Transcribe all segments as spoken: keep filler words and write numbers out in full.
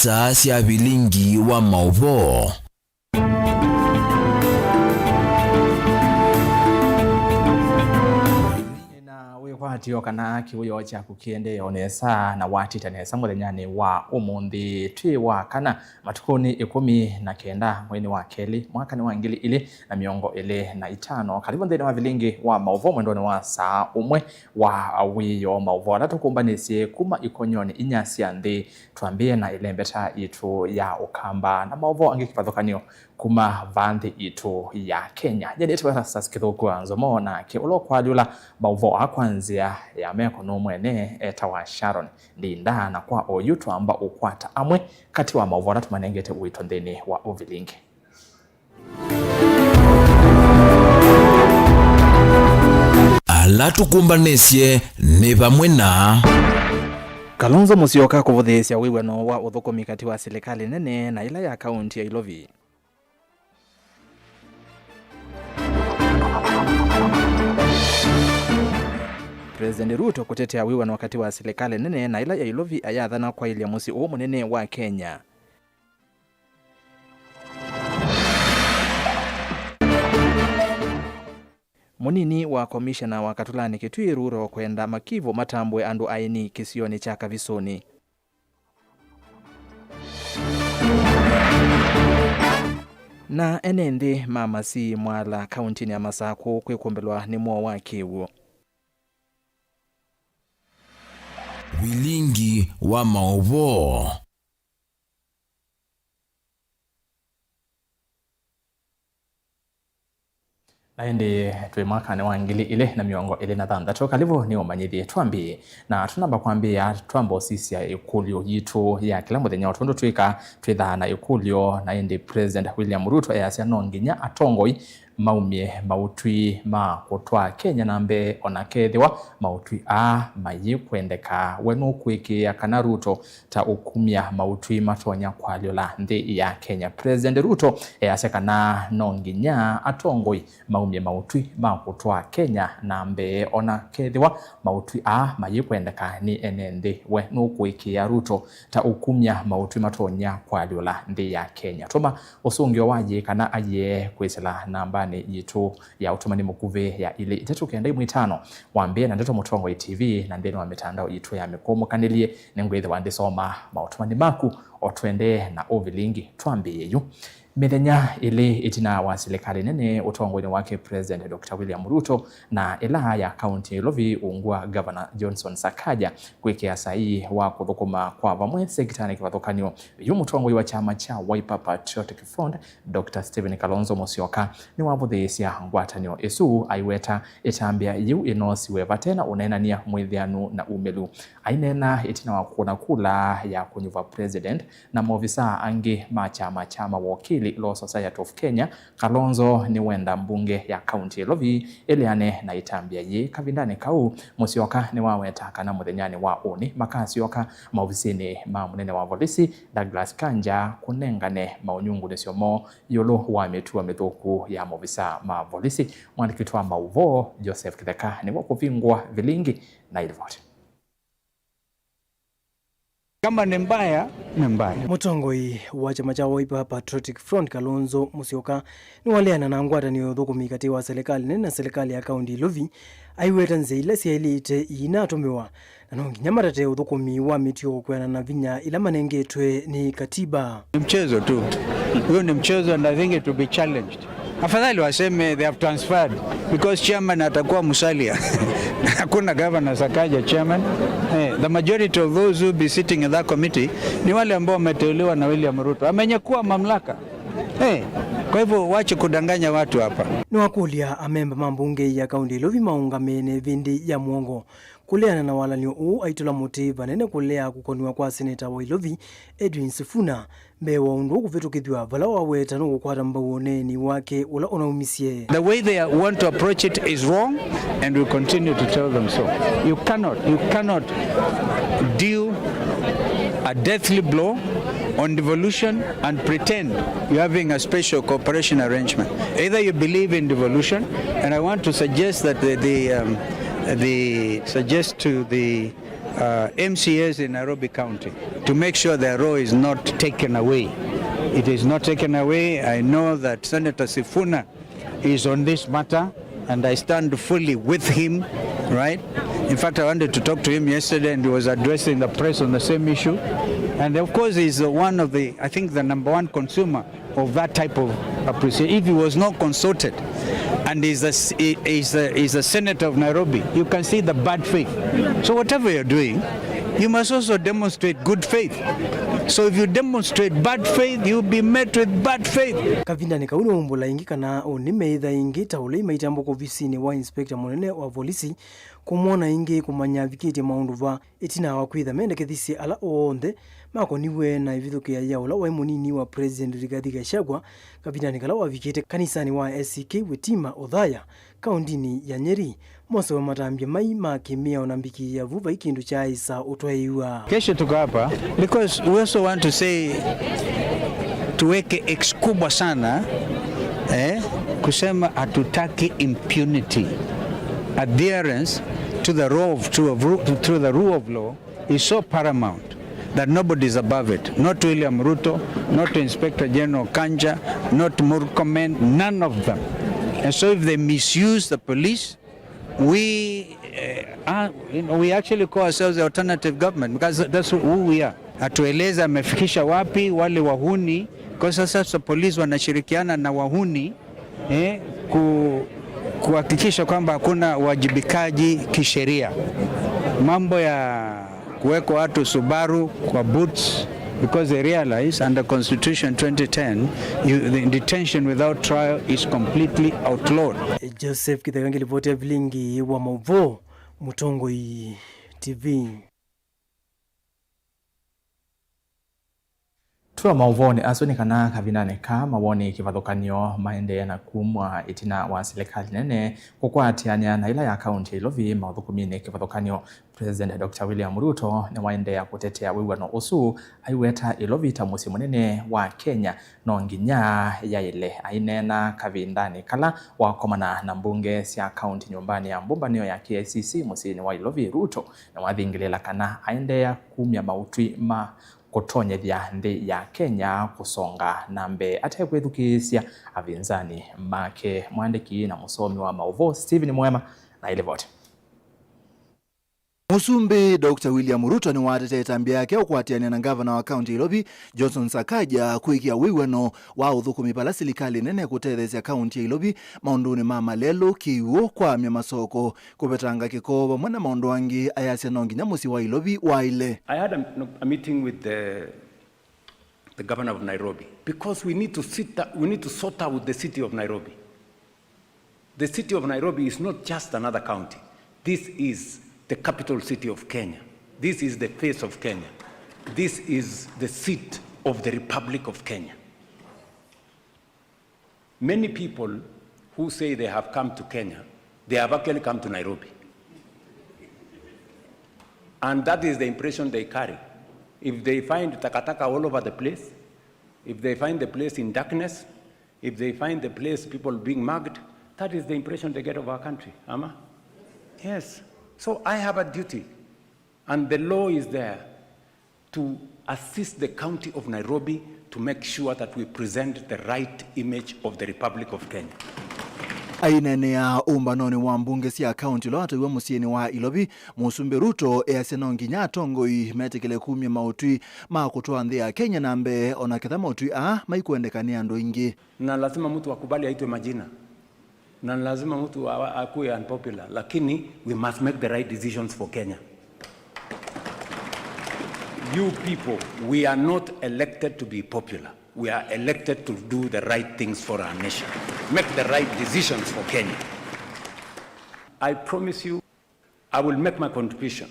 Saa sya vilingi wa maũvoo. Na wĩkwatyo kana kĩwĩoo kyaku kĩendee o nesa na watita nesa mũthenyanĩ wa ũmũnthĩ, twĩ wa kana, matukũnĩ ĩkũmi na kenda mweinĩ wa kelĩ, mwakanĩ wa ngili ilĩ na mĩongo ĩlĩ na itano. Karibu nthĩnĩ wa vilingi wa maũvoo mwendonĩ wa saa ũmwe wa wĩoo, maũvoo ala tũkũmbanĩsye kuma ikonyonĩ inya sya nthĩ. Twambĩe na ĩlembeta yitũ ya Ũkamba na maũvoo angĩ kĩvathũkany'o kuma vaa nthĩ yitũ ya Kenya. Nyie nĩtwe Erastus Kĩthũku wa Nzomo, nake ũla ũkwalyũla maũvoo aa kwa nzĩa ya meko nũũ mwene etawa Sharon Ndinda, na kwa oyu twamba ũkwata amwe katĩ wa maũvoo ala tũmanengete ũito nthĩnĩ wa ũvilingi. Ala tũkũmbanĩsye nĩ vamwe na Kalonzo Musyoka kũvũthĩĩsya wĩw'ano wa ũthũkũmi katĩ wa silikalĩ nene na ĩla ya kaũnti ya Ilovi. President Ruto kũtetea wĩw'ano katĩ wa silikalĩ nene na ĩla ya Ilovi ayathana kwaĩlya mũsyĩ ũũ mũnene wa Kenya. Mũnini wa komishena wa Katũlanĩ Kitui Ruto kwenda makivũ matambũe andũ aeni kĩsionĩ kya Kavisũnĩ. Na ene nthĩ ma Masii Mwala kaũntinĩ ya Masakũ kwĩkũmbĩlwa nĩ mũo wa kĩw'ũ. Vilingi wa maũvoo. Na ĩndĩ twĩ mwakanĩ wa ngili ilĩ na mĩongo ĩlĩ na thanthatũ. Karibu nĩ ũmanyĩthye. Twambĩe na tũnamba kwambĩĩa, twamba ũsisya ĩkũlyo yitũ ya kĩla mũthenya, o tondũ twĩka twĩthaa na ĩkũlyo. Na ĩndĩ President William Ruto easya no nginya atongoi maumye maũtwi ma kũtwaa Kenya na mbee, o na kethĩwa maũtwi aa mayĩkwendeka. We nũkwĩkĩĩa kana Ruto ta ũkumya maũtwi matonya kwalyũla nthĩ ya Kenya? President Ruto easya kana no nginya atongoi maumye maũtwi ma kũtwaa Kenya na mbee, o na kethĩwa maũtwi aa mayĩkwendeka nĩ ene nthĩ. We nũkũĩkĩĩa Ruto ta ũkumya maũtwi matonya kwalyũla nthĩ ya Kenya? Tũma ũsũngĩo wa yĩĩ kana ayĩe kwĩsĩla nambanĩ yitũ ya ũtũmani mũkuvĩ ya ilĩ itatũ kenda imwe itano. Wambĩe na Ndeto Mũtongoi T V na nthĩnĩ wa mĩtandao yitũ ya mĩkũmũkanĩlye. Nĩngwĩthĩwa ndĩsoma maũtũmani maku o tũendee na ũvilingi. Twambĩĩe yu. Mĩthenya ĩlĩ ĩtina wa silikalĩ nene ũtongoinĩ wake President Doctor William Ruto na ĩla ya kaunti ya Ilovi ungu wa Governor Johnson Sakaja kwĩkĩa saii wa kũthũkũma kwa vamwe sekitanĩ kĩvathũkany'o, yu mũtongoi wa kyama kya Wiper Patriotic Front, Doctor Stephen Kalonzo Musyoka nĩwavũthĩĩsya ngwatanĩo ĩsu aiweta ĩtambya yĩu ĩnoosiwe vate na ũneenany'a mwĩthĩanu na umĩlu. Aineena ĩtina wa kũkũna kula ya kũnyuva president na maovisaa angĩ ma kyama kya mawokili Law Society of Kenya, Kalonzo nĩwenda mbunge ya kaunti ya Ilovi ĩleane na ĩtambya yĩĩ. Kavindanĩ kau, Musyoka nĩwaweta kana mũthenyanĩ wa ũnĩ makasyoka maovisinĩ ma mũnene wa volisi Douglas Kanja kũnengane maũnyungunyĩsyo moo ĩũlũ wa mĩtuo mĩthũku ya maovisaa ma volisi. Mwandĩki witũ wa maũvoo Joseph Kĩtheka nĩwe ũkũvingũa vilingi na ilivoti. Kama ni mbaya, ni mbaya. Mũtongoi wa kyama kya Wiper Patriotic Front Kalonzo Musyoka nĩwaleana na ngwatanĩo ya ũthũkũmi katĩ wa silikalĩ nene na silikalĩ ya kaunti Ilovi, aiweta nzĩa ila syaĩlĩte iinatũmĩwa, na no nginya matatee ũthũkũmi wa mĩtuo kwĩanana na vinya ila manengetwe nĩ katiba. Ni mchezo tu. Huyo ni mchezo and I think it will be challenged. Afadhali waseme they have transferred because chairman atakuwa Musalia. Hakuna governor Sakaja chairman. Eh, the majority of those who be sitting in that committee ni wale ambao wameteuliwa na William Ruto. Amenyakua mamlaka. Eh, kwa hivyo wache kudanganya watu hapa. Nĩwakũlya amemba ma mbunge ya kaunti ya Ilovi maũngamĩe na ĩvĩndĩ ya mũongo kũleana na walan'yo ũũ, aitũla mũtĩ vanene kũlea kũkoniwa kwa seneta wa Ilovi Edwin Sifuna mbee wa ũndũ ũũ kũvĩtũkĩthw'a, vala waweta nũkũkwata mbau ũneeni wake ũla ũnaumisye. The way they want to approach it is wrong, and we continue to tell them so. You cannot, you cannot deal a deathly blow on devolution and pretend you're having a special cooperation arrangement. Either you believe in devolution, and I want to suggest that the, the, um, the suggest to the uh, M C As in Nairobi County to make sure their role is not taken away. It is not taken away. I know that Senator Sifuna is on this matter, and I stand fully with him, right? In fact, I wanted to talk to him yesterday, and he was addressing the press on the same issue. And of course, he's the one of the, I think, the number one consumer of that type of appreciation. If he was not consulted, and he's a, s- he- he's a, he's a senator of Nairobi, you can see the bad faith. So whatever you're doing, you must also demonstrate good faith. So if you demonstrate bad faith, you'll be met with bad faith. Kavindanĩ kau nĩwaumbũla ĩngĩ kana ũnĩmeĩtha ĩngĩ ta ũla imaitambũka ovisinĩ wa inspector mũnene wa volisi kũmwona ĩngĩ kũmanya avikĩtye maũndũ va, ĩtina wa kwĩtha mendekethisye ala onthe makoniw'e na ĩvithũkĩa ya ũla waĩ mũnini wa President Rigathi Gachagua kavindanĩ kala wavikĩte kanisanĩ wa A C K Witima Othaya, kaũndinĩ ya Nyeri. Mose wa matambya mai ma kĩmĩao na mbikĩ ya vu vai kĩndũ kyaaĩsa ũtwaĩwa. Kesho tuko hapa because we also want to say, tuweke X kubwa sana, eh, kusema hatutaki impunity. Adherence to the rule of, to, of, to the rule of law is so paramount that nobody is above it. Not William Ruto, not Inspector General Kanja, not Murkomen, none of them. And so if they misuse the police, we, uh, are, you know, we actually call ourselves the alternative government because that's who we are. Atueleze amefikisha wapi wale wahuni, kwa sasa polisi wanashirikiana na wahuni eh, ku, kuhakikisha kwamba hakuna uwajibikaji kisheria. Mambo ya kuweka watu Subaru kwa boots because they realize under Constitution twenty ten, you, the detention without trial is completely outlawed. Joseph Kitheka ngilipoti ya vilingi wa mauvoo, Mũtongoi T V. Twĩ o maũvoonĩ asu nĩ kana kavindanĩ kaa mawoni kĩvathũkany'o maendee na kumw'a ĩtina wa silikalĩ nene kũkwatĩanĩa na ĩla ya kaunti ya Ilovi maũthũkũminĩ kĩvathũkany'o. President Doctor William Ruto nĩwaendeea kũtetea wĩw'ano ũsu, aiweta Ilovi ta mũsyĩ mũnene wa Kenya, no nginya yaĩle. Aineena kavindanĩ kala wakomana na mbunge sya kaunti nyũmbanĩ ya mbũmbanĩo ya K I C C mũsyĩnĩ wa Ilovi, Ruto nĩwathingĩlĩĩla kana aendeea kumya maũtwi ma kũtonyethya nthĩ ya Kenya kũsonga na mbee atekwĩthukĩĩsya avĩnzani make. Mwandĩki na mũsomi wa maũvoo Stephen Mwema na ĩlivoti. Mũsumbĩ Doctor William Ruto nĩwatetee ĩtambya yake ya ũkwatĩanĩa na ngavana wa kaunti ya Ilovi, Johnson Sakaja, kwĩkĩa wĩw'ano wa ũthũkũmi vala silikalĩ nene kũtetheesya kaunti ya Ilovi maũndũnĩ ma malelũ, kĩw'ũ, kwamya masoko, kũvetanga kĩko, vamwe na maũndũ angĩ. Ayasya no nginya mũsyĩ wa Ilovi waĩle. I had a, a meeting with the, the governor of Nairobi because we need to sit, we need to sort out the city of Nairobi. The city of Nairobi is not just another county. This is the capital city of Kenya. This is the face of Kenya. This is the seat of the Republic of Kenya. Many people who say they have come to Kenya, they have actually come to Nairobi. And that is the impression they carry. If they find takataka all over the place, if they find the place in darkness, if they find the place people being mugged, that is the impression they get of our country. Ama? Yes. So I have a duty, and the law is there to assist the county of Nairobi to make sure that we present the right image of the Republic of Kenya. Aineenea ũmbanonĩ wa mbunge sya kaunti ũla wataiwe mũsyĩnĩ wa Ilovi, Mũsumbĩ Ruto easya no nginya atongoi metĩkĩle kumya maũtwi ma kũtwaa nthĩ ya Kenya na mbee, o na ketha maũtwi aa maikwendeka nĩ andũ aingĩ. Na lazima mtu akubali aitwe majina. Na lazima mtu awa-, akuwe unpopular, lakini we must make the right decisions for Kenya. You people, we are not elected to be popular. We are elected to do the right things for our nation. Make the right decisions for Kenya. I promise you, I will make my contribution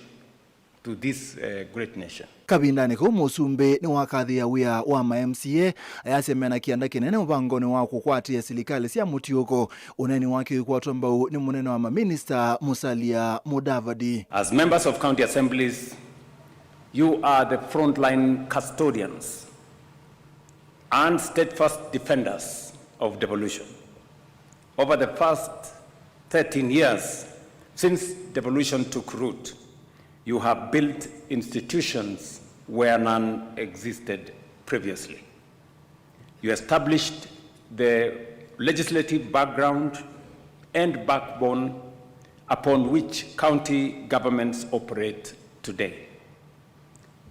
to this, uh, great nation. Kavindanĩ kau, mũsumbĩ nĩwakathĩĩa wĩa wa ma M C A, ayasya mena kĩanda kĩnene mũvangonĩ wa kũkwatĩĩa silikalĩ sya mũtiũko. Ũneeni wake ũikwatwa mbau nĩ mũnene wa maminista, Musalia Mudavadi. As members of county assemblies, you are the frontline custodians and steadfast defenders of devolution. Over the past thirteen years since devolution took root, You have built institutions where none existed previously. You established the legislative background and backbone upon which county governments operate today.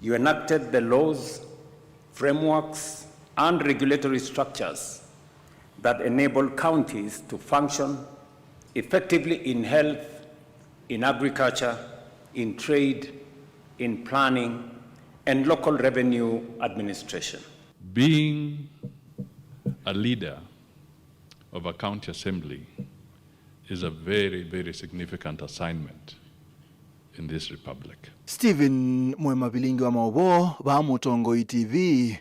You enacted the laws, frameworks, and regulatory structures that enable counties to function effectively in health, in agriculture, in trade, in planning, and local revenue administration. Being a leader of a county assembly is a very, very significant assignment in this republic. Stephen Mwema, vilingi wa maũvoo, vaa Mũtongoi T V.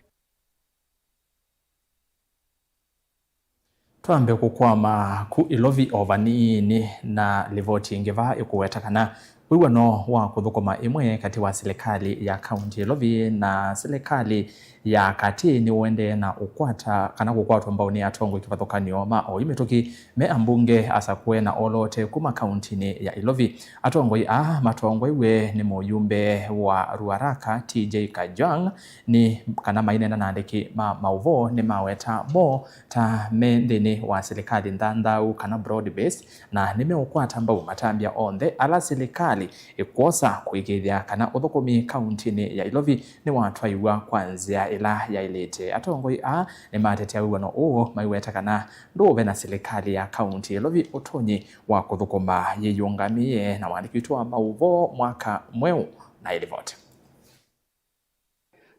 Twambe kũkwama ku Ilovi o vanini na livoti ĩngĩ vaa ĩkũweta kana wĩw'ano wa kũthũkũma ĩmwe katĩ wa silikalĩ ya kaunti ya Ilovi na silikalĩ ya katĩ nĩũendee na ũkwata kana kũkwatwa mbau nĩ atongoi kĩvathũkany'o ma oyu mĩtũkĩ me ambunge asakũe na oloote kuma kauntinĩ ya Ilovi. Atongoi aa matongoew'e nĩ mũyumbe wa Ruaraka T J Kajwang' nĩ kana maineena na andĩki ma maũvoo nĩmaweta mo ta me nthĩnĩ wa silikalĩ nthanthau kana broad based, na nĩmeũkwata mbau matambya onthe ala silikalĩ ĩkwosa kũĩkĩĩthya kana ũthũkũmi kauntinĩ ya Ilovi nĩwatwaĩw'a kwa nzĩa ĩla yaĩlĩte. Atongoi aa nĩmatetea wĩw'ano ũũ maiweta kana ndũũve na silikalĩ ya kaunti ya Ilovi ũtonyi wa kũthũkũma yĩyũngamĩe. Na wandĩki witũ wa maũvoo Mwaka Mweũ na ĩlivoti.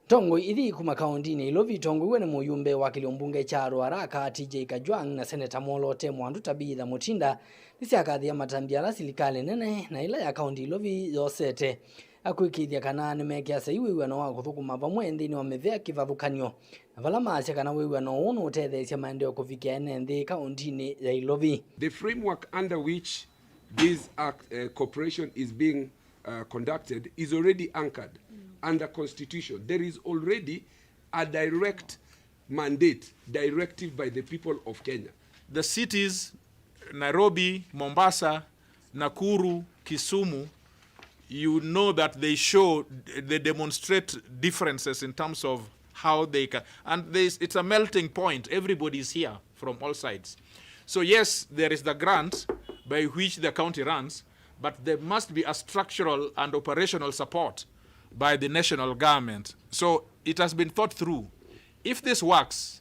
Ntongoi ithi kuma kauntinĩ Ilovi itongoew'e nĩ mũyumbe wa kĩlio mbunge kya Ruaraka T J Kajwang' na seneta mwolote Mwandu Tabitha Mutinda nĩsyakathĩa matambya ala silikalĩ nene na ĩla ya kaunti Ilovi yosete akwĩkĩĩthya kana nĩmekĩa saii wĩw'ano wa kũthũkũma vamwe nthĩnĩ wa mĩvĩa kĩvathũkany'o, na vala maasya kana wĩw'ano ũũ nũũtetheesya maendeeo kũvikĩa ene nthĩ kauntinĩ ya Ilovi. The framework under which this act, uh, cooperation is being, uh, conducted is already anchored under constitution. There is already a direct mandate, directive by the people of Kenya. The cities, Nairobi, Mombasa, Nakuru, Kisumu, you know that they show, they demonstrate differences in terms of how they can, and there's, it's a melting point. Everybody is here from all sides. So yes, there is the grant by which the county runs, but there must be a structural and operational support by the national government. So it has been thought through. If this works,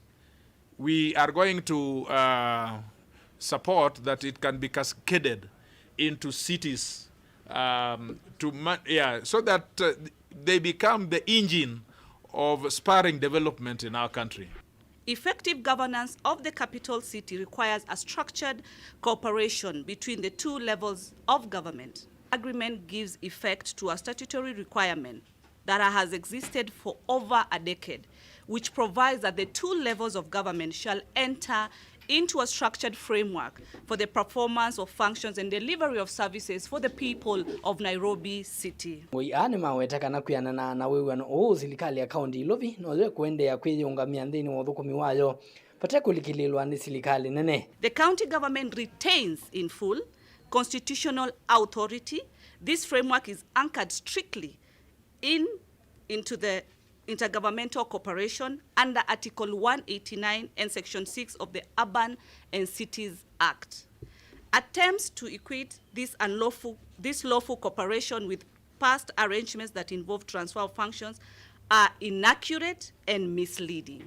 we are going to, uh, support that it can be cascaded into cities, um, to ma-, yeah, so that, uh, they become the engine of spurring development in our country. Effective governance of the capital city requires a structured cooperation between the two levels of government. Agreement gives effect to a statutory requirement that has existed for over a decade, which provides that the two levels of government shall enter into a structured framework for the performance of functions and delivery of services for the people of Nairobi City. Atongoi aa nĩmaweta kana kwĩanana na wĩw'ano ũũ, silikalĩ ya kaunti Ilovi noyo ĩkũendeea kwĩyĩũngamĩa nthĩnĩ wa ũthũkũmi wayo vate kũlikĩlĩĩlwa nĩ silikalĩ nene. The county government retains in full constitutional authority. This framework is anchored strictly in, into the intergovernmental cooperation under Article one eighty-nine and Section six of the Urban and Cities Act. Attempts to equate this unlawful, this lawful cooperation with past arrangements that involve transfer of functions are inaccurate and misleading.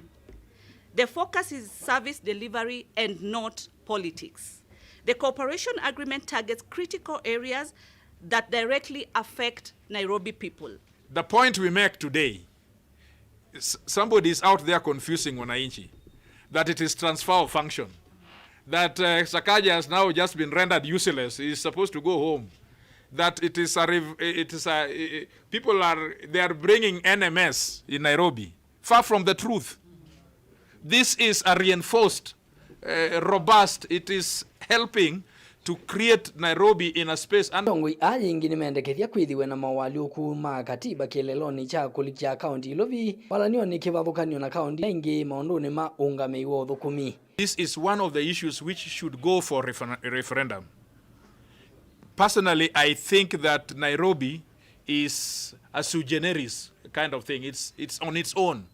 The focus is service delivery and not politics. The cooperation agreement targets critical areas that directly affect Nairobi people. The point we make today, s-, somebody is out there confusing wananchi that it is transfer of function, that, uh, Sakaja has now just been rendered useless, he is supposed to go home, that it is a rev-, it is a, people are, they are bringing N M S in Nairobi. Far from the truth. This is a reinforced, uh, robust, it is helping to create Nairobi in a space. And atongoi aa yĩngĩ nĩmendekethya kwĩthĩwe na moalyũku ma katiba kĩeleelonĩ kya kũlikya kaunti Ilovi, walany'onĩ kĩvathũkany'o na kaunti ingĩ maũndũnĩ ma ũngamĩi wa ũthũkũmi. This is one of the issues which should go for refer-, referendum. Personally, I think that Nairobi is a sui generis kind of thing. It's, it's on its own,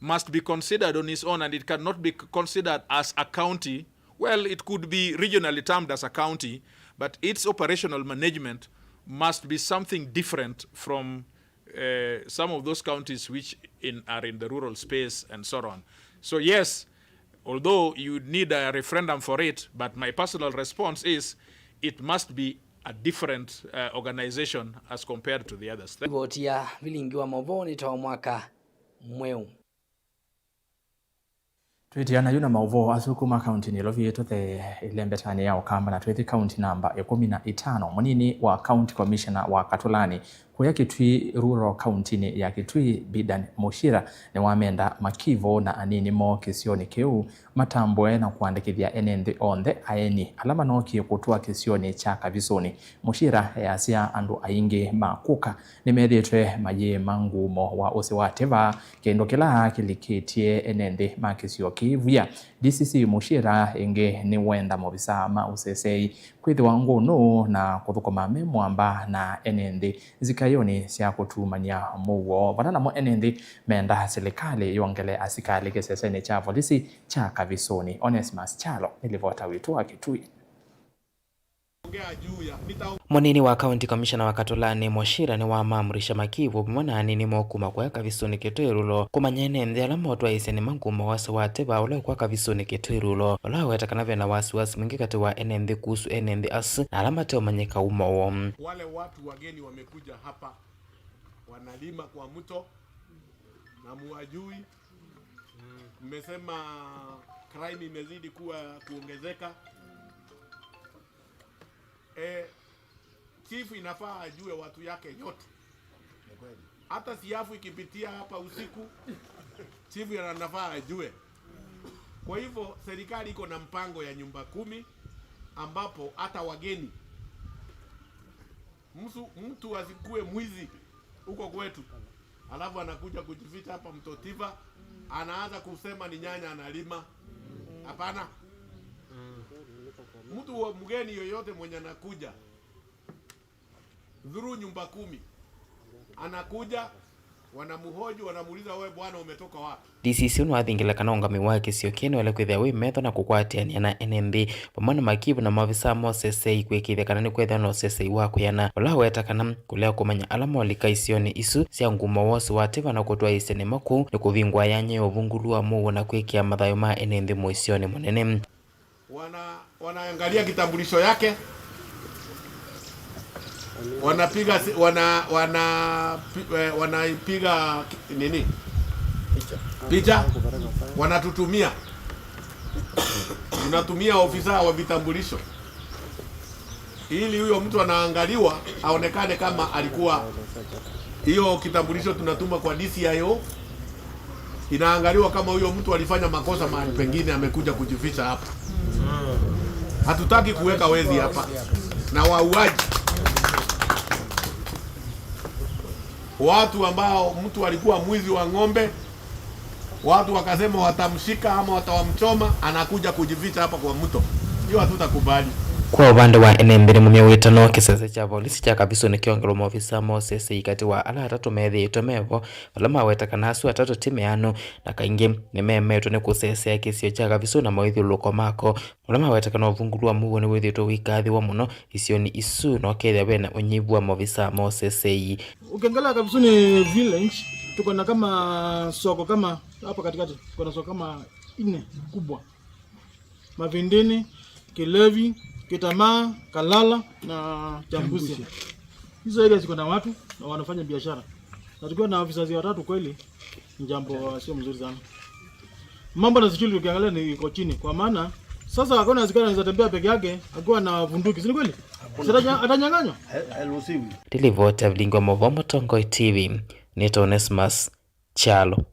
must be considered on its own, and it cannot be c-, considered as a county. Well, it could be regionally termed as a county, but its operational management must be something different from, uh, some of those counties which in, are in the rural space and so on. So yes, although you need a referendum for it, but my personal response is it must be a different, uh, organization as compared to the others. Livoti ya vilingi wa mauvoo nĩ ta wa mwaka mweũ. Twĩtiana yu na mauvoo asu kuma kauntinĩ ĩla ũvĩtwe the ĩlembetanĩ ya Ũkamba na twĩthi kaunti namba ĩkũmi na ĩtano, mũnini wa county commissioner wa Katũlanĩ kũya Kitui Rural kauntinĩ ya Kitui, Bidan Mushira, nĩwamenda makivu na anini moo kĩsionĩ kĩu matambũe na kũandĩkĩthya ene nthĩ onthe aeni ala manookie kũtũa kĩsionĩ kya Kavisũnĩ. Mushira easya andũ aingĩ ma kũka nĩmethĩĩtwe mayĩĩma ngumo wa ũsĩ wa tĩva, kĩndũ kĩla kĩlikĩtye ene nthĩ ma kĩsio kĩĩ vw'ĩa. D C C Mushira ĩngĩ nĩwenda maovisaa ma ũseseĩ kwĩthĩwa ngũnũ na kũthũkũma me mwamba na ene nthĩ nzikayonĩ sya kũtumany'a mũuo, vala namo ene nthĩ menda silikalĩ yongele asikalĩ kĩsesenĩ kya volisi kya Kavisũnĩ. Onesmus Kyalo nĩ livota witũ wa Kitui. Mũnini wa County Commissioner wa Katũlanĩ, Mushira, nĩwamaamũrĩsya makivu vamwe na anini moo kuma kũya Kavisũnĩ Kitui Rural kũmanya ene nthĩ ala motwaĩĩsye nĩ mangumo wa ũsĩ wa tĩva ũla ũkw'a Kavisũnĩ Kitui Rural, ũla waweta kana ve na wasiwasi mwingĩ katĩ wa ene nthĩ kuhusu ene nthĩ asu na ala mateũmanyĩka uma woo. Wale watu wageni wamekuja hapa, wanalima kwa mto na muwajui. Mmesema crime imezidi kuwa kuongezeka. Eh, chief inafaa ajue watu yake yote. Hata siafu ikipitia hapa usiku, chief anafaa ajue. Kwa hivyo, serikali iko na mpango ya nyumba kumi, ambapo hata wageni, mtu, mtu asikue mwizi huko kwetu, alafu anakuja kujificha hapa Mto Tiva, anaanza kusema ni nyanya analima. Hapana. Mtu wa mgeni yoyote mwenye anakuja through nyumba kumi, anakuja, wanamhoji, wanamuuliza, "Wewe bwana, umetoka wapi?" D C C ũũ nĩwathingĩle kana ũngamĩi wa kĩsio kĩĩ nĩwaĩle kwĩthĩwa wĩ metho na kũkwatĩanĩa na ene nthĩ vamwe na makivu na maovisaa ma ũseseĩ kwĩkĩĩthya kana nĩkwethĩwa na ũseseĩ wa kwĩana, ũla waweta kana kũlea kũmanya ala molika isionĩ isu sya ngumo wa ũsĩ wa tĩva na kũtwaĩĩsya nĩmo kũu nĩkũvingũaa yanya ya ũvungũlu wa mũuo na kwĩkĩa mathayũ ma ene nthĩ mũisyonĩ mũnene. Wana, wanaangalia kitambulisho yake, wanapiga si-, wana, wana, pi-, eh, wanaipiga ki-, nini? Picha. Picha, wanatutumia. Tunatumia ofisa wa vitambulisho ili huyo mtu anaangaliwa aonekane kama alikuwa, hiyo kitambulisho tunatuma kwa D C I O, inaangaliwa kama huyo mtu alifanya makosa mahali pengine, amekuja kujificha hapa. Hatutaki kuweka wezi hapa na wauaji. Watu ambao mtu alikuwa mwizi wa ng'ombe, watu wakasema watamshika ama watawamchoma, anakuja kujificha hapa kwa mto. Hiyo hatutakubali. Kwa ũvande wa ene nthĩ nĩmaumya wĩtano, kĩsese kya volisi kya Kavisũnĩ kĩongelwe maovisaa ma ũseseĩ katĩ wa ala atatũ methĩĩtwe mevo, vala maweta kana asu atatũ ti meanu, na kaingĩ nĩmeemetwe nĩ kũsesea kĩsio kya Kavisũ na mawĩthyũlũlũko mako, ũla maweta kana ũvungũlu wa mũuo nĩwĩthĩĩtwe ũikathĩwa mũno isionĩ isu, na ũkethĩa ve na ũnyivu wa maovisaa ma ũseseĩ. Ukiangalia Kavisuni village, tuko na kama soko kama hapa katikati, tuko na soko kama nne kubwa. Mavindini, Kilevi, Kitamaa, Kalala na Chambusia. Hizo areas ziko na watu na wanafanya biashara. Na tukiwa na officers watatu kweli, ni jambo sio mzuri sana. Mambo na security ukiangalia ni iko chini, kwa maana sasa hakuna askari anaweza tembea peke yake akiwa na bunduki, si ni kweli? Si atanya-, atanyang'anywa? Ndilivota vilingi wa mauvoo Mũtongoi T V, nĩtawa Onesmus Kyalo.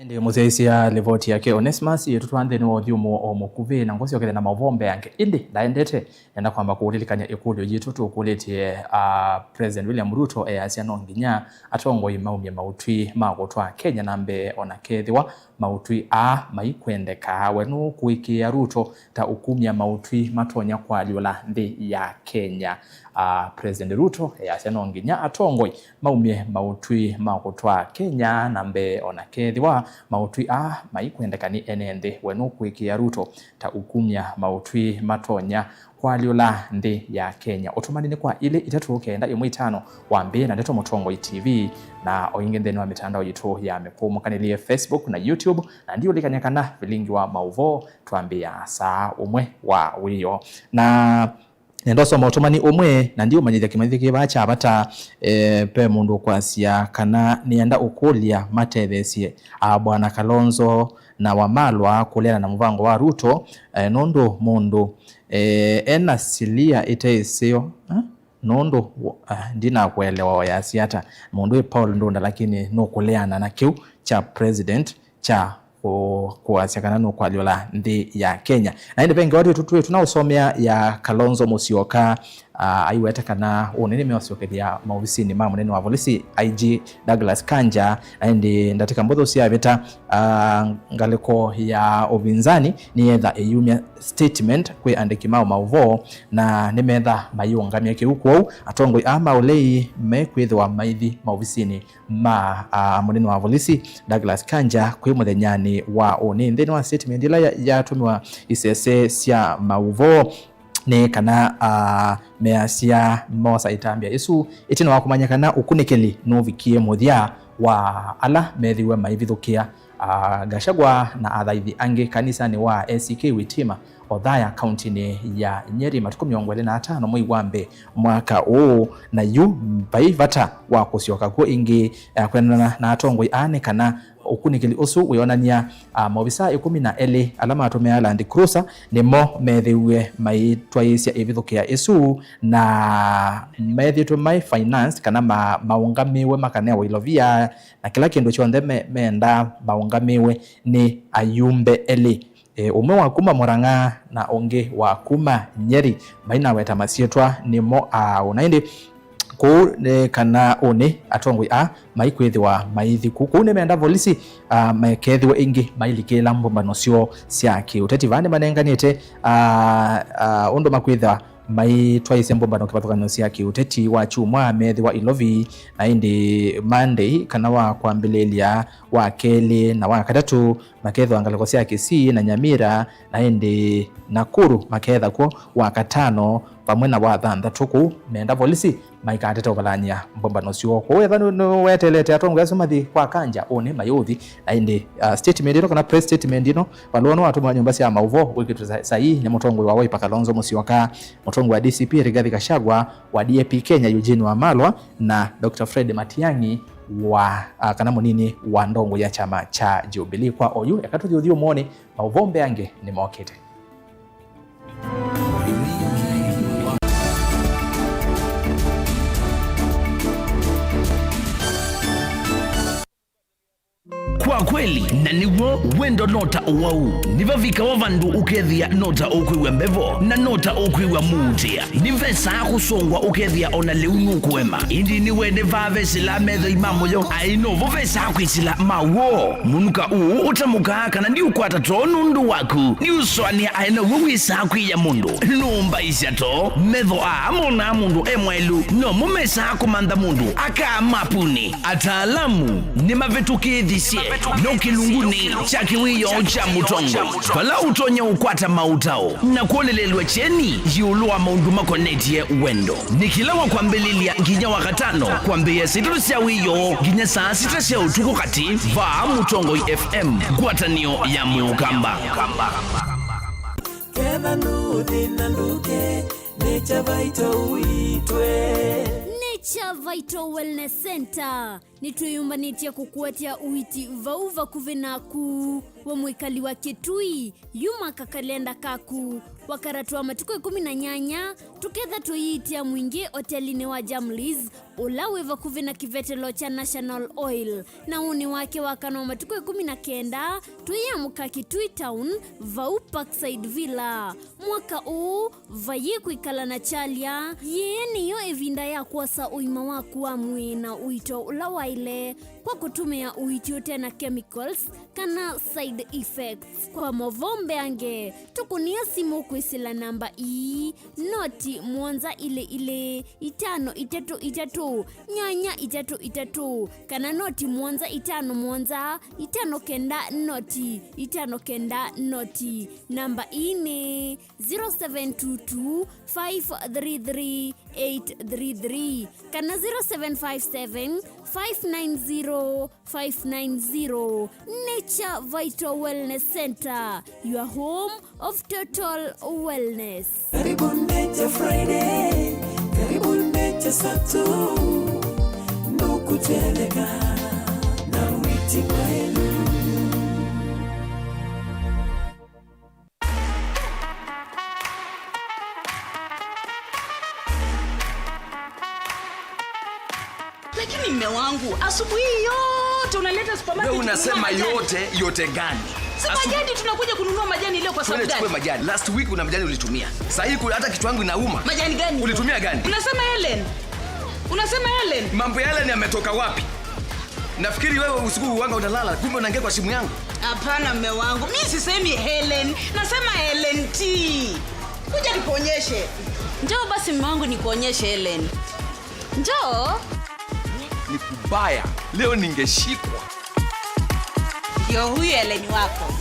Ĩndĩ mũsyaĩĩsya livoti yake Onesmus yĩtũtwaa nthĩnĩ wa ũthyũmũo o mũkuvĩ, na ngũsyokethya na maũvoo mbeange. Ĩndĩ ndaendete, nenda kwamba kũũlilikany'a ĩkũlyo yitũ tũkũlĩtye, ah, President William Ruto easya no nginya atongoi maumye maũtwi ma kũtwaa Kenya na mbee, o na kethĩwa maũtwi aa maikwendeka. We nũkũĩkĩĩa Ruto ta ũkumya maũtwi matonya kũalyũla nthĩ ya Kenya? Ah, President Ruto easya no nginya atongoi maumye maũtwi ma kũtwaa Kenya na mbee, o na kethĩwa maũtwi aa maikwendeka nĩ ene nthĩ. We nũkũĩkĩĩa Ruto ta ũkumya maũtwi matonya kũalyũla nthĩ ya Kenya? Ũtũmani nĩ kwa ilĩ itatũ kenda ĩmwe itano wa mbee na Ndeto Mũtongoi T V, na o ĩngĩ nthĩnĩ wa mĩtandao yitũ ya mĩkũmũkanĩlye, Facebook na YouTube, na ndiũlikany'a kana vilingi wa maũvoo twambĩĩa saa ũmwe wa wĩoo. Na nenda ũsoma ũtũmani ũmwe, na ndiũmanyĩthya kĩmanyĩthyo kĩ vaa kya vata. E, ve mũndũ ũkwasya kana nĩenda ũkũlya matetheesye a Bwana Kalonzo na Wamalwa kũleana na mũvango wa Ruto, e, nũndũ mũndũ, e, ena silia ĩte ĩseo, eh? Nũndũ, ah, ndinakũelewa wayasya ata. Mũndũ wĩ Paul Ndunda, lakini nũkũleana na kĩu kya president kya kũ-, kũasya kana nũkũalyũla nthĩ ya Kenya. Na ĩndĩ ve ngewa twĩtũ twĩ tũnaũsomea ya Kalonzo Musyoka, ah, aiweta kana ũnene meũsyokethya maovisinĩ ma mũnene wa volisi, I G Douglas Kanja, na ĩndĩ ndatĩka mbũthũ syavĩta, ah, ngalĩko ya ũvinzani nĩyetha ĩyumya statement kwĩ andĩki ma maũvoo, na nĩmetha mayĩũngamya kĩu. Kwoou atongoi aa ma ũlei mekwĩthĩwa maithi maovisinĩ ma, ah, mũnene wa volisi Douglas Kanja kwĩ mũthenyanĩ wa ũnĩ. Nthĩnĩ wa statement ĩla ya-, yatũmĩwa isese sya maũvoo, nĩ kana, ah, measya moosa ĩtambya ĩsu ĩtina wa kũmanya kana ũkunĩkĩli nũvikie mũthya wa ala methĩwe maivithũkĩa, ah, Gachagua na athaithi angĩ kanisanĩ wa A C K Witima, Othaya, kauntinĩ ya Nyeri, matukũ mĩongo ĩlĩ na atano mwei wa mbee mwaka ũũ. Na yu vai vata wa kũsyoka kw'o ĩngĩ, ah, kwendana na atongoi aa nĩ kana ũkunĩkĩli ũsu wĩonany'a, ah, maovisaa ĩkũmi na elĩ ala matũmĩaa Land Cruiser nĩmo methĩiwe maitwaĩĩsya ĩvithũkĩa ĩsu, na methĩĩtwe mai financed kana ma-, maũngamĩwe makanewa ilovia, na kĩla kĩndũ kyonthe me-, mendaa maũngamĩwe nĩ ayumbe elĩ, e, ũmwe wa kuma Murang'a na ũngĩ wa kuma Nyeri. Mainaweta masyĩtwa nĩmo aa ũna. Ĩndĩ kũu nĩ kana ũnĩ atongoi aa maikwĩthĩwa maithi kũu. Kũu nĩmenda volisi, ah, makethĩwe ĩngĩ mailikĩla mbũmbano syoo sya kĩũteti. Vaa nĩmanenganĩte, ah, ah, ũndũ makwĩthĩwa maitwaĩĩsya mbũmbano kĩvathũkany'o sya kĩũteti wa kyumwa methĩwa Ilovi, na ĩndĩ Monday kana wa kwambĩlĩlya, wa kelĩ na wa katatũ makethĩwa ngalĩko sya Kisii na Nyamira, na ĩndĩ Nakuru maketha kw'o wa katano vamwe na wa thanthatũ. Kũu menda volisi maikatete ũvalany'a mbũmbano syoo. Kwoou ethĩwa nĩ, nĩweteelete atongoi asu mathi kwa Kanja, ũnĩ mayũthi. Na ĩndĩ, uh, statement ĩno kana press statement ĩno, valũa nĩwatũmĩwa nyũmba sya maũvoo wĩkĩtwe sa-, saii nĩ mũtongoi wa Wiper Kalonzo Musyoka, mũtongoi wa D C P Rigathi Gachagua, wa D A P Kenya Eugene Wamalwa, na Doctor Fred Matiang'i wa, uh, kana mũnini wa ndongo ya kyama kya Jubilee. Kwa oyu, eka tũthi ũthyũmũonĩ, maũvoo mbeange nĩmokĩte. Kwa kweli, na nĩw'o, wendo no ta ũwau. Nĩvavikawa vandũ ũkethĩa no ta ũkwĩw'a mbevo, na no ta ũkwĩw'a mũutĩa. Nĩvesaa kũsũngwa ũkethĩa o na lĩu nũkũema. Ĩndĩ nĩwene vaa vesĩlaa methoi ma mũyo, aĩ novo vesaa kwĩsĩla ma w'o. Mũnuka ũũ ũtamũkaa kana ndiũkwata too nũndũ waku. Nĩũsũanĩa aĩ naw'o wĩsaa kwĩya mũndũ. Nũmbaisya too, metho aa monaa mũndũ e mwaĩlu, nomo mesaa kũmantha mũndũ akaa mapuni. Ataalamu nĩmavĩtũkĩĩthisye no kĩlungunĩ kya kĩwĩoo kya mũtongoi, vala ũtonya ũkwata maũtao na kũlĩlĩlw'a kyeni ĩũlũ wa maũndũ makonetye wendo. Nĩ kĩla wa kwambĩlĩlya nginya wa katano, kwambĩĩa saa itatũ sya wĩoo nginya saa sita sya ũtukũ katĩ, vaa Mũtongoi F M, ngwatanĩo ya Mũkamba. Ketha nũthĩna ndũke, Nature Vital ũitwe. Nature Vital Wellness Center. Nĩtwĩyũmbanĩtye kũkũetya ũiiti vau vakuvĩ naku. We mwĩkali wa Kĩtui, yuma kakalenda kaku. Wakatatũ wa matukũ ĩkũmi na nyanya, tũketha tũiitĩa mwingĩ otelinĩ wa Jamlis, ũla wĩ vakuvĩ na kĩvetelo kya National Oil. Na ũnĩ wake wa kana wa matukũ ĩkũmi na kenda, tũyĩamũka Kĩtui Town, vau Parkside Villa. Mwaka ũũ, vayĩ kwĩkala na kyalya, yĩĩ nĩyo ĩvinda ya kwosa ũima waku wa mwĩĩ na ũito ũla waĩle kwa kũtũmĩa ũiiti ũte na chemicals kana side effects. Kwa movoo mbeange, tũkũnĩa simũ kwĩsĩla namba ii, noti mũonza ilĩ ilĩ, itano itatũ itatũ, nyanya itatũ itatũ, kana noti mũonza itano mũonza, itano kenda noti, itano kenda noti. Namba ii nĩ zero seven two two, five three three, eight three three kana zero seven five seven, five nine zero, five nine zero. Nature Vital Wellness Center, your home of total wellness. Karibu Nature Friday, karibu Nature Saturday, nũkũteleka na wĩti mwaĩlu. Lakini mme wangu, asubuhi yote unaleta supermarket. Wewe unasema kununua majani. Yote, yote gani? Si asu- majani tunakuja kununua majani leo kwa sababu gani? Tuende tuchukue majani. Last week una majani ulitumia. Sasa hii ku- hata kichwa yangu inauma. Majani gani? Ulitumia gani? Unasema Helen. Unasema Helen. Mambo ya Helen yametoka wapi? Nafikiri wewe usiku wanga unalala, kumbe unaingia kwa simu yangu. Hapana, mme wangu. Mi sisemi Helen. Nasema Helen T. Kuja nikuonyeshe. Njoo basi, mme wangu, nikuonyeshe Helen. Njoo. Ni kubaya. Leo ningeshikwa. Ndio huyu Helen wako.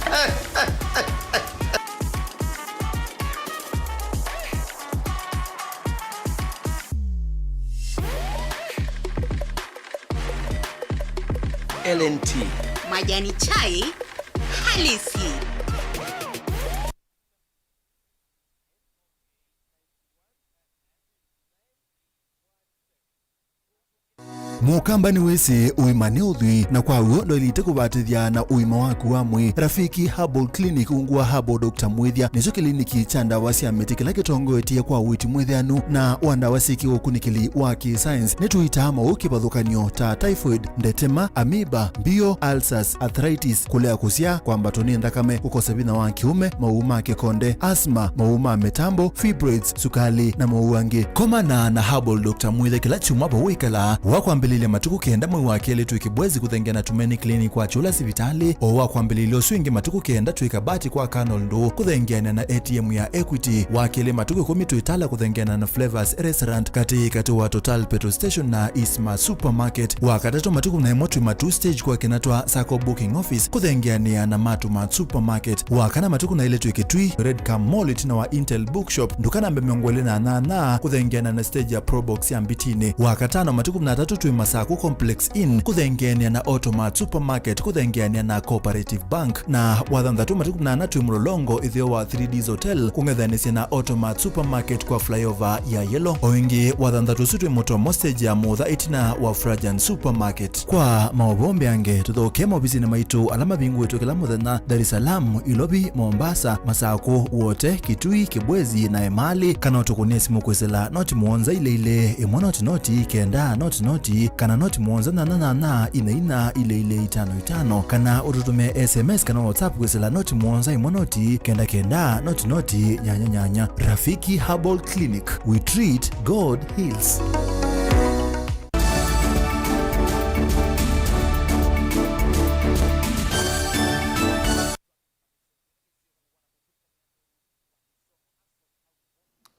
Helen T. Majani chai halisi. Mũkamba nĩwĩsĩ ũima nĩ ũthwii, na kwa w'o ndwaĩlĩte kũvatĩthya na ũima waku wa mwĩĩ. Rafiki Herbal Clinic, ungu wa Herbal Doctor Mwĩthya, nĩkyo kĩliniki kya ndawa sya mĩtĩ kĩla kĩtongoetye kwa ũiiti mwĩthĩanu na wa ndawa syĩ kĩũkunĩkĩli wa kĩ-science. Nĩtũitaa maũũ kĩvathũkany'o ta typhoid, ndetema, amoeba, mbio, ulcers, arthritis, kũlea kũsyaa, kwambatwa nĩ nthakame, kũkosa vinya wa kĩũme, maũũ ma kĩkonde, asthma, maũũ ma mĩtambo, fibroids, sukalĩ, na maũũ angĩ. Komana na Herbal Doctor Mwĩthya kĩla kyumwa vau wĩkalaa. Wa kwambĩlĩlya matukũ kenda mwei wa kelĩ twĩ Kĩbwezi kũthengeana na Tumaini Clinic wa Kyũla sivitalĩ. O wa kwambĩlĩlya ũsu ĩngĩ matukũ kenda twĩ Kabati kwa Colonel Ndũũ kũthengeana na A T M ya Equity. Wa kelĩ matukũ ĩkũmi twĩ Tala kũthengeana na Flavors Restaurant katĩ katĩ wa Total Petrol Station na Isma Supermarket. Wa katatũ matukũ na ĩmwe twĩ Matuu Stage kwa Kĩnatwa Sacco Booking Office kũthengeanĩa na Matu Mart Supermarket. Wa kana matukũ na ĩlĩ twĩ Kĩtui, Red Cam Mall ĩtina wa Intel Bookshop, nduka namba mĩongo ĩlĩ na nyanya kũthengeana na stage ya Probox ya Mbitinĩ. Wa katano matukũ na atatũ twĩ Masaku Complex Inn kũthengeanĩa na Automart Supermarket kũthengeanĩa na Cooperative Bank. Na wa thanthatũ matukũ na ana twĩ Mlolongo ĩtheo wa three Ds Hotel kũng'ethanĩsya na Automart Supermarket kwa flyover ya Yellow. O ĩngĩ wa thanthatũ ũsu twĩ Mũtomo stage ya Mũtha ĩtina wa Frajan Supermarket. Kwa maũvoo mbeange, tũthokee maovisinĩ maitũ ala mavingũĩtwe kĩla mũthenya, Dar es Salaam, Ilovi, Mombasa, Masakũ, Wote, Kitui, Kibwezi na Emali, kana ũtũkũnĩe simũ kwĩsĩla noti mũonza ilĩ ilĩ, ĩmwe noti noti, kenda noti noti, kana noti mũonza nyanya nyanya, ina ina, ilĩ ilĩ itano itano, kana ũtũtũmĩe S M S kana WhatsApp kwĩsĩla noti mũonza ĩmwe noti, kenda kenda, noti noti, nyanya nyanya. Rafiki Herbal Clinic, we treat, God heals.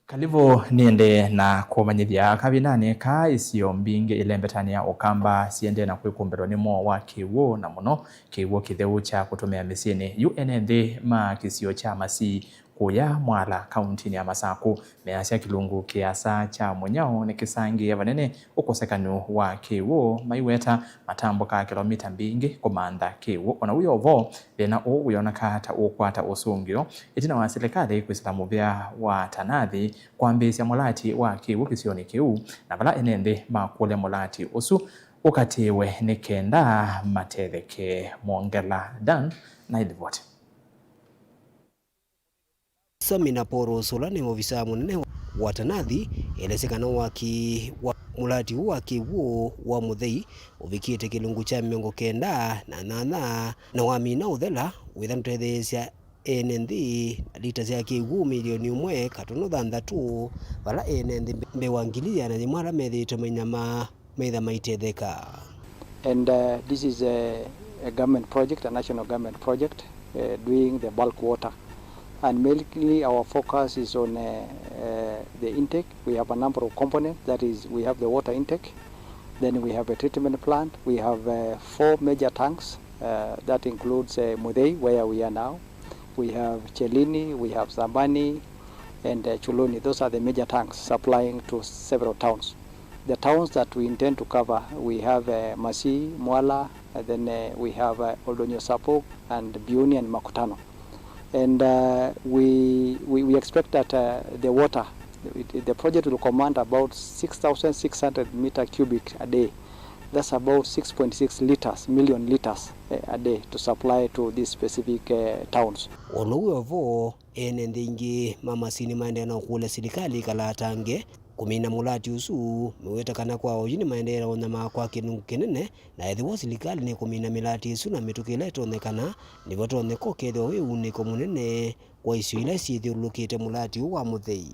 Kalivũ nĩendee na kũmanyĩthya kavindanĩ kaa isio mbingĩ ilembetanĩ ya Ũkamba siendee na kwĩkumbĩlwa nĩ moo wa kĩw'ũ, na mũno kĩw'ũ kĩtheu kya kũtũmĩa mĩsyĩnĩ. Yu ene nthĩ ma kĩsio kya Masii kũya Mwala, kauntinĩ ya Masakũ, measya kĩlungu kĩasa kya mũnyao nĩkĩsangĩe vanene ũkosekanu wa kĩw'ũ, maiweta matambũkaa kĩlomita mbingĩ kũmantha kĩw'ũ. O na wĩ o vo, thĩna ũũ wĩoneka ta ũkwata ũsũngĩo ĩtina wa silikalĩ kwĩsĩla mũvĩa wa Tanathi kwambĩĩsya mũlati wa kĩw'ũ kĩsionĩ kĩu, na vala ene nthĩ makũlya mũlati ũsu ũkatĩĩwe nĩ kenda matetheke. Mwongela Dan na ĩlivoti. Samina Poros, ũla nĩ ovisa mũnene wa Tanathi, elesye kana waki wa mũlati ũũ wa kĩw'ũ wa Mũthei ũvikĩte kĩlungu kya mĩongo kenda na nyanya na wamina ũthela, wĩtha ndũtetheesya ene nthĩ lita sya kĩw'ũ milioni ĩmwe katono thanthatũ, vala ene nthĩ mbee wa ngili ĩana yĩmwe ala methĩĩtwe mainyamaa maitha maitetheka. And uh, this is a, a government project, a national government project, uh, doing the bulk water. And mainly our focus is on uh, uh, the intake. We have a number of components, that is, we have the water intake, then we have a treatment plant, we have uh, four major tanks, uh, that includes uh, Muthei, where we are now, we have Chelini, we have Sambani, and uh, Chuluni. Those are the major tanks supplying to several towns. The towns that we intend to cover, we have uh, Masii, Mwala, and then uh, we have uh, Oldonyo Sapuk, and Biuni and Makutano. And uh, we, we, we expect that uh, the water, it, the project will command about six thousand six hundred meter cubic a day. That's about six point six liters, million liters uh, a day to supply to this specific uh, towns. Olo wĩ o vo, ene nthĩ ingĩ ma masini maendeea na ũkũlya silikalĩ ĩkalatange kũmina mũlati ũsu, meweta kana kwa oyu nĩmaendeea ũnyamaa kwa kĩlungu kĩnene, na ethĩwa silikalĩ nĩkũmina mĩlati ĩsu na mĩtũkĩ ĩla ĩtonyekana, nĩvatonyeka ũkethĩwa wĩ unĩko mũnene kwa isio ila syĩthyũlũlũkĩte mũlati ũũ wa Mũthei.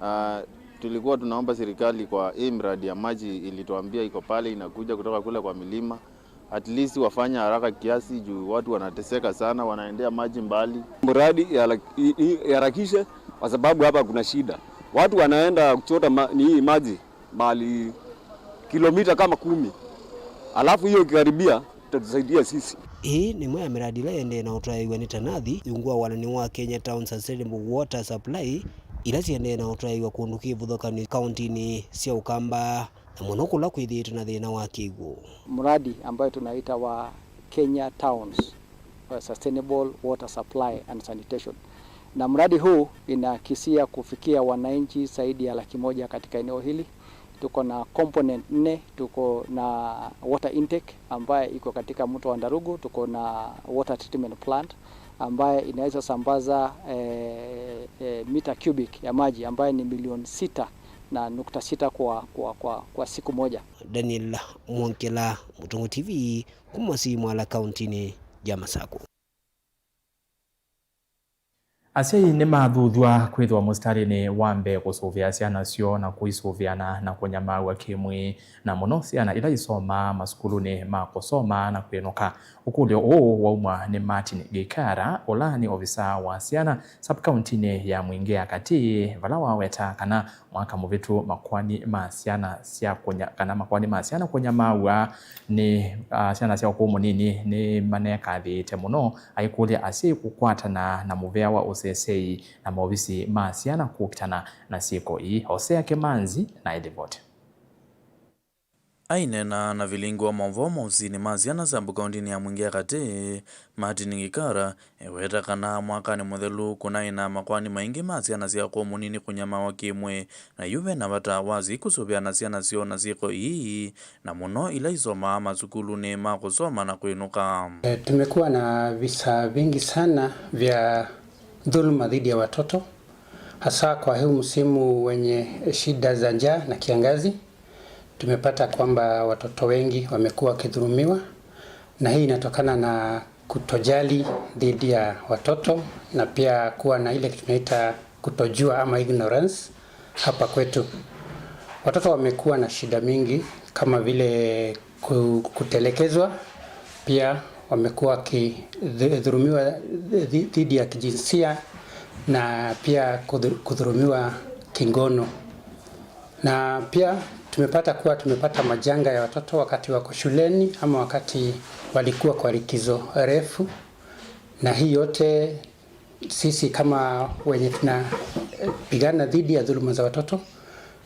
Ah, tulikuwa tunaomba serikali kwa hii mradi ya maji ilituambia iko pale inakuja kutoka kule kwa milima. At least wafanye haraka kiasi juu watu wanateseka sana, wanaendea maji mbali. Mradi ihala- i- i- iharakishe kwa sababu hapa kuna shida. Watu wanaenda kuchota ma- ni hii maji mahali kilomita kama kumi. Alafu hiyo ikikaribia, itatusaidia sisi. Ĩĩ nĩ ĩmwe ya mĩradi ĩla ĩendee na ũtwaĩĩw'a nĩ Tanathi, ungu wa walani wa Kenya Town Sustainable Water Supply, ila siendee na ũtwaĩĩw'a kũndũ kĩvũthũkanĩ kauntinĩ sya Ũkamba, na mũno kũla kwĩthĩĩtwe na thĩna wa kĩw'ũ. Mradi ambayo tunaita wa Kenya Towns, uh, Sustainable Water Supply and Sanitation. Na mradi huu inakisia kufikia wananchi zaidi ya laki moja katika eneo hili. Tuko na component nne, tuko na water intake ambaye iko katika mto wa Ndarugu, tuko na water treatment plant ambaye inaweza sambaza eh, eh, mita cubic ya maji ambaye ni milioni sita na nukta sita kwa, kwa, kwa, kwa siku moja. Daniel Mwongela, Mũtong'o T V, kuma Simwala, kauntinĩ ya Masakũ. Asyai nĩmathuthw'a kwĩthĩwa mũsitalĩnĩ wa mbee kũsũvĩa syana syoo na kũisũvĩana na kũnyamaaw'a kĩ-mwĩĩ, na mũno syana ila isomaa masukulunĩ ma kũsoma na kwĩnũka. Ũkũlyo ũũ waumwa nĩ Martin Gĩikara, ũla nĩ ovisaa wa syana sub-kauntinĩ ya Mwingĩ ya Katĩ, vala wawetaa kana mwaka mũvĩtu makoani ma syana sya kũnya-, kana makoani ma syana kũnyamaaw'a nĩ, ah, syana sya ũkũũ mũnini nĩmanekathĩĩte mũno, aikũlya asyai kũkwatana na mũvea wa ũseseĩ na maovisi ma syana kũkitana na syĩko ii. Hosea Kĩmanzi na ĩlivoti. Aineena na vilingi wa maũvoo ma ovisinĩ ma syana sub-kauntinĩ ya Mwingĩ ya Katĩ, Martin Gĩikara eweta kana mwakanĩ mũthelu kũnaĩ na makoani maingĩ ma syana sya ũkũũ mũnini kũnyamawa kĩ-mwĩĩ, na yu ve na vata wa asyai kũsũvĩana syana syoo na syĩko ii, na mũno ila isomaa masukulunĩ ma kũsoma na kwĩnũka. Eh, tumekuwa na visa vingi sana vya dhuluma dhidi ya watoto, hasa kwa huu msimu wenye shida za njaa na kiangazi. Tumepata kwamba watoto wengi wamekuwa wakidhulumiwa, na hii inatokana na kutojali dhidi ya watoto na pia kuwa na ile kitu tunaita kutojua ama ignorance hapa kwetu. Watoto wamekuwa na shida mingi kama vile ku- kutelekezwa, pia wamekuwa wakidhulumiwa dhi- dhidi ya kijinsia na pia kudhu- kudhulumiwa kingono. Na pia tumepata kuwa tumepata majanga ya watoto wakati wako shuleni ama wakati walikuwa kwa likizo refu, na hii yote sisi kama wenye tunapigana dhidi ya dhuluma za watoto,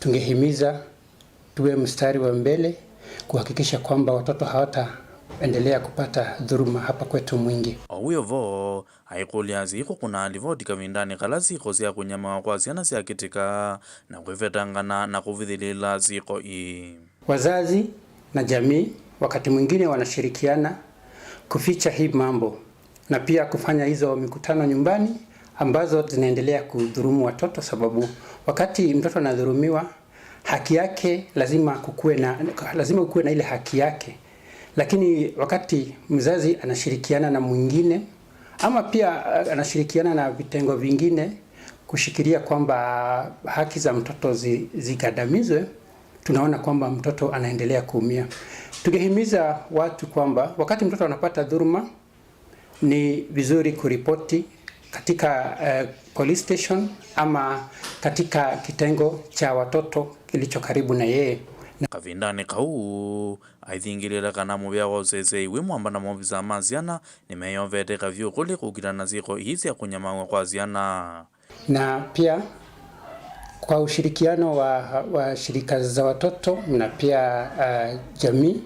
tungehimiza tuwe mstari wa mbele kuhakikisha kwamba watoto hawataendelea kupata dhuluma hapa kwetu Mwingi. O wĩ o vo, aikũlya asyai kũkũna livoti kavindanĩ kala syĩko sya kũnyamawa kwa syana syakĩtĩka na kwĩvetangana na kũvithĩlĩĩla syĩko ii. Wazazi Na jamii wakati mwingine wanashirikiana kuficha hii mambo na pia kufanya hizo mikutano nyumbani ambazo zinaendelea kudhulumu watoto, sababu wakati mtoto anadhulumiwa, haki yake lazima kukuwe na, lazima kukuwe na ile haki yake. Lakini wakati mzazi anashirikiana na mwingine ama pia, uh, anashirikiana na vitengo vingine kushikilia kwamba haki za mtoto zi-, zikandamizwe, tunaona kwamba mtoto anaendelea kuumia. Tungehimiza watu kwamba wakati mtoto anapata dhuluma, ni vizuri kuripoti katika, eh, police station ama katika kitengo cha watoto kilicho karibu na yeye. Kavindanĩ kau, aithingĩlĩĩla kana mũvea wa ũseseĩ wĩ mwamba na maovisa ma syana nĩmeyovete kavyũ kũlĩ kũkitana na syĩko ii sya kũnyamaw'a kwa syana. Na pia kwa ushirikiano wa, wa shirika za watoto na pia, uh, jamii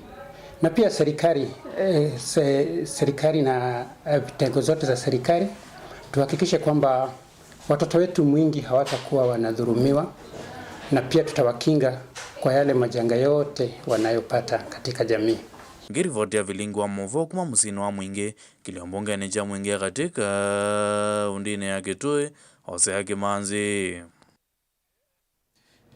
na pia serikali, eh, se-, serikali na, eh, vitengo zote za serikali, tuhakikishe kwamba watoto wetu mwingi hawatakuwa wanadhulumiwa na pia tutawakinga kwa yale majanga yote wanayopata katika jamii. Ngĩrivoti ya vilingi wa maũvoo kuma mũsyĩnĩ wa Mwingĩ, kĩlio mbungenĩ kya Mwingĩ ya Katĩ kaũndĩnĩ ya Kitui, Hosea Kimanzi.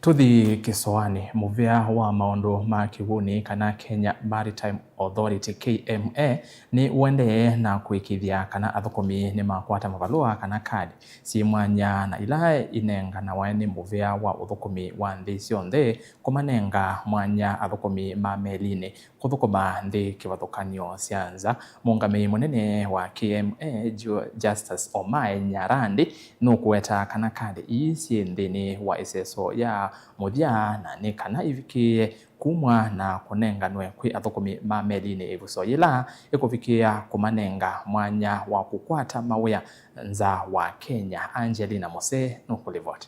Tũthi kĩsoanĩ. Mũvĩa wa maũndũ ma kĩw'ũnĩ kana Kenya Maritime Authority, K M A, nĩ ũendee na kũĩkĩĩthya kana athũkũmi nĩmakwata mavalũa kana kadi syĩ mwanya na ila inenganawa nĩ mũvĩa wa ũthũkũmi wa nthĩ syonthe kũmanenga mwanya athũkũmi ma melinĩ kũthũkũma nthĩ kĩvathũkany'o sya nza. Mũũngamĩi mũnene wa K M A, Ju-, Justus Omae Nyarandi, nũkũweta kana kadi ii syĩ nthĩnĩ wa ĩseso ya mũthya na nĩ kana ivikĩĩe kumw'a na kũnenganwe kwĩ athũkũmi ma melinĩ ĩvuso yĩla ĩkũvikĩĩa kũmanenga mwanya wa kũkwata mawĩa nza wa Kenya. Angelina Mose nũkũlivoti.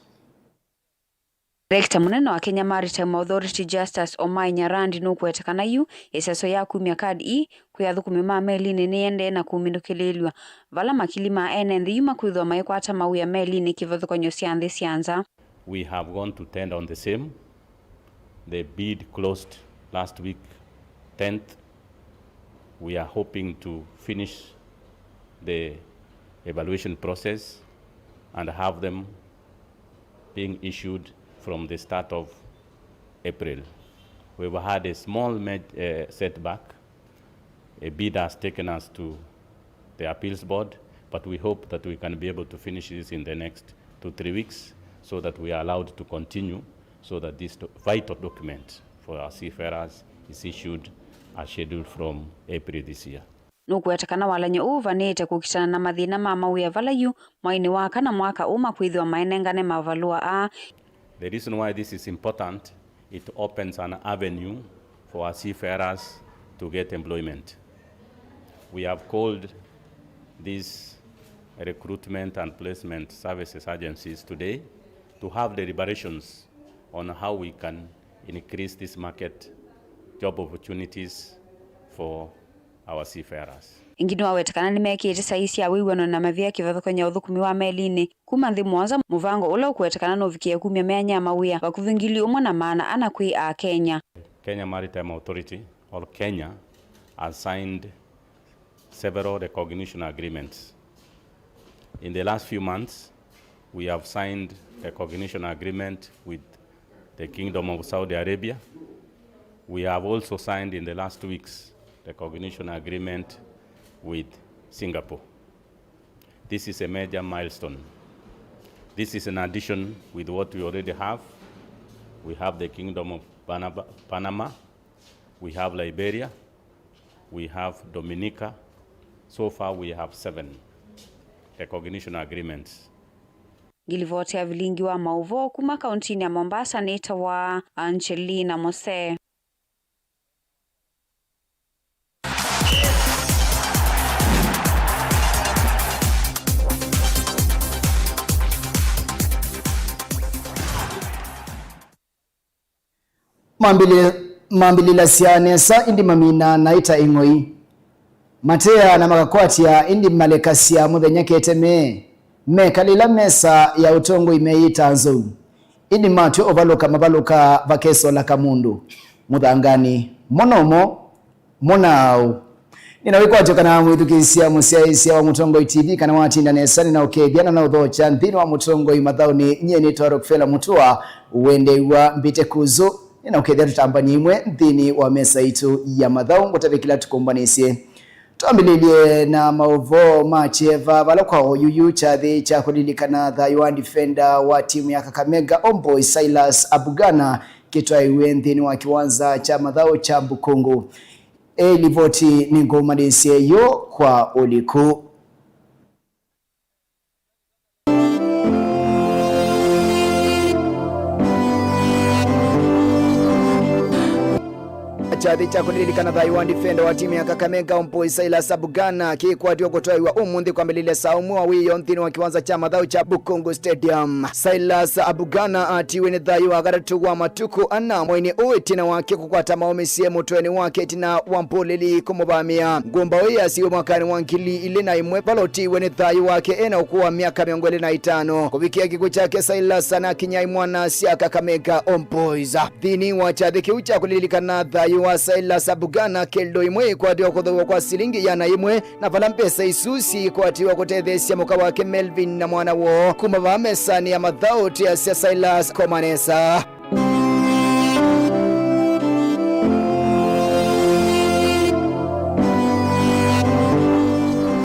Director mũnene wa Kenya Maritime Authority, Justus Omae Nyarandi, nũkũweta kana yu ĩseso ya kumya kadi ii kwĩ athũkũmi ma melinĩ nĩyendee na kũmindũkĩlĩĩlw'a, vala makili ma ene nthĩ yu makwĩthĩwa maikwata mawĩa melinĩ kĩvathũkany'o sya nthĩ sya nza. We have gone to tender on the same. The bid closed last week, tenth. We are hoping to finish the evaluation process and have them being issued from the start of April. We've had a small med-, uh, setback. A bid has taken us to the appeals board, but we hope that we can be able to finish this in the next two, three weeks so that we are allowed to continue, so that this do-, vital document for our seafarers is issued as scheduled from April this year. Nũkũweta kana walany'o ũũ ũvanĩĩte kũkitana na mathĩna ma mawĩa vala yu mwainĩ wa kana mwaka ũũ makwĩthĩwa maenengane mavalũa aa. The reason why this is important, it opens an avenue for our seafarers to get employment. We have called these recruitment and placement services agencies today to have deliberations on how we can increase this market, job opportunities for our seafarers. Ĩngĩ nĩwaweta kana nĩmekĩĩte saii sya wĩw'ano na mavĩa kĩvathũkany'o ya ũthũkũmi wa melinĩ kuma nthĩ mũonza, mũvango ũla ũkũweta kana nũvikĩe kumya myanya ya mawĩa vakuvĩ ngili ũmwe na maana ana kwĩ Akenya. Kenya Maritime Authority, or Kenya, has signed several recognition agreements. In the last few months, we have signed recognition agreement with the Kingdom of Saudi Arabia. We have also signed in the last weeks recognition agreement with Singapore. This is a major milestone. This is in addition with what we already have. We have the Kingdom of Panama, Panama. We have Liberia. We have Dominica. So far we have seven recognition agreements. Ngilivoti ya vilingi wa maũvoo kuma kauntinĩ ya Mombasa nĩtawa Angelina Mose. Mambĩlĩ-, mambĩlĩlasya nesa, ĩndĩ maminaa naĩ ta ĩng'oi. Mateaa na makakwatya, ĩndĩ malekasya mũthenya ketemee. Mekalĩla mesa ya ũtongoi meyĩtaa nzou, ĩndĩ matw'a ũvalũka mavalũkaa vakesola kamũndũ mũthanganĩ. Monomo, monaau. Nĩna wĩkwatyo kana mwĩthukĩĩsya mũsyaĩĩsya wa Mũtongoi T V kana watinda nesa, nĩna ũkethya na na ũthokya nthĩnĩ wa Mũtongoi mathaũnĩ. Nyie nĩtwa Rockefeller Mũtua, wendeew'a mbĩte kũzũ. Nĩna ũkethya tũtambany'e ĩmwe nthĩnĩ wa mesa itũ ya mathaũ, ngũtavye kĩla tũkũmbanĩsye. Twambĩlĩlye na maũvoo ma kyeva, vala kwa oyuyu kyathĩ kya kũlilikana thayũ wa defender wa timu ya Kakamega Homeboyz, Silas Abugana, kĩtwaĩwe nthĩnĩ wa kĩwanza kya mathaũ kya Bukungu. Ĩ livoti nĩngũmanyĩsye yu kwa ũliku. Kyathĩ kya kũlilikana thayũ wa defender wa timu ya Kakamega Homeboyz, Silas Abugana, kĩkwatĩwa kũtwaĩwa ũmũnthĩ kwambĩlĩlya saa ũmwe wa wĩoo nthĩnĩ wa kĩwanza kya mathaũ kya Bukungu Stadium. Silas Abugana atiwe nĩ thayũ wa katatũ wa matukũ ana mweinĩ ũũ ĩtina wake kũkwata maũmĩsye mũtwenĩ wake ĩtina wa mbũlĩli kũmũvamĩa. Ngũmbaũ ĩĩ yasiwe mwakanĩ wa ngili ilĩ na ĩmwe, vala ũtiwe nĩ thayũ wake ena ũkũũ wa myaka mĩongo ĩlĩ na ĩtano. Kũvikĩa kĩkw'ũ kyake, Silas anakinya imwana sya Kakamega Homeboyz. Nthĩnĩ wa kyathĩ kĩu kya kũlilikana thayũ wa Silas Abugana, keldo ĩmwe ĩkwatĩwa kũthooiwa kwa silingi ĩana ĩmwe, na vala mbesa isu sikwatĩwa kũtetheesya mũka wake Melvin na mwana woo. Kuma vaa mesanĩ ya mathaũ, twĩasya Silas koma nesa.